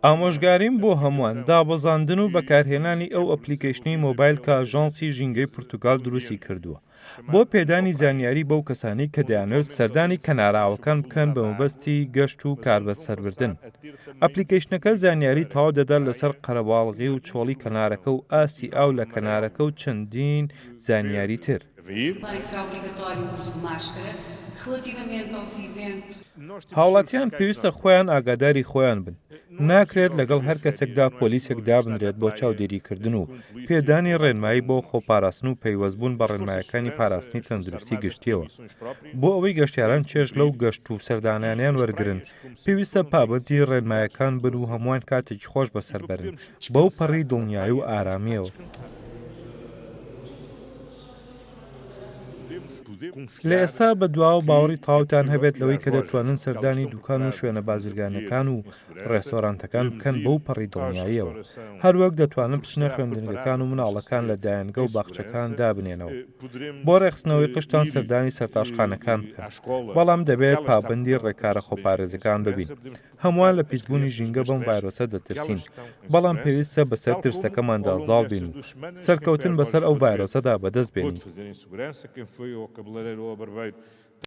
ئامۆژگاریم بۆ هەمووان، دابەزاندن و بەکارهێنانی ئەو ئەپلیکەیشنەی مۆبایل کە ئاژانسی ژینگەی پورتوگال دروستی کردووە بۆ پێدانی زانیاری بەو کەسانەی کە دەیانەوێت سەردانی کەناراوەکان بکەن بە مەبەستی گەشت و کاربەسەربردن. ئەپلیکەیشنەکە زانیاری تەواو دەدات لەسەر قەرەباڵغی و چۆڵی کەنارەکە و ئاستی ئاو لە کەنارەکە و چەندین زانیاری تر. هاوڵاتیان پێویستە خۆیان ئاگاداری خۆیان بن، ناکرێت لەگەڵ هەر کەسێکدا پۆلیسێک دابنرێت بۆ چاودێریکردن و پێدانی ڕێنمایی بۆ خۆپاراستن و پەیوەستبوون بە ڕێنمایەکانی پاراستنی تەندروستی گشتییەوە. بۆ ئەوەی گەشتیاران چێژ لەو گەشت و سەردانانەیان وەرگرن، پێویستە پابەندی ڕێنمایەکان بن و هەمووان کاتێکی خۆش بەسەر بەرن بەوپەڕی دڵنیایی و ئارامییەوە. لە ئێستا بەدواوە باوەڕی تەواوتان هەبێت لەوەی کە دەتوانن سەردانی دوکان و شوێنە بازرگانیەکان و ڕێستۆرانتەکان بکەن بەو پەڕی دڵنیاییەوە، هەروەک دەتوانن بچنە خوێندنگەکان و مناڵەکان لە دایەنگە و باخچەکان دابنێنەوە. بۆ ڕێکخستنەوەی قژتان سەردانی سەرتاشخانەکان بکەن، بەڵام دەبێت پابەندی ڕێکارە خۆپارێزەکان ببین. هەمووان لە پیسبوونی ژینگە بەم ڤایرۆسە دەترسین، بەڵام پێویستە بەسەر ترسەکەماندا زاڵ بین و سەرکەوتن بەسەر ئەو ڤایرۆسەدا بەدەست بێنین.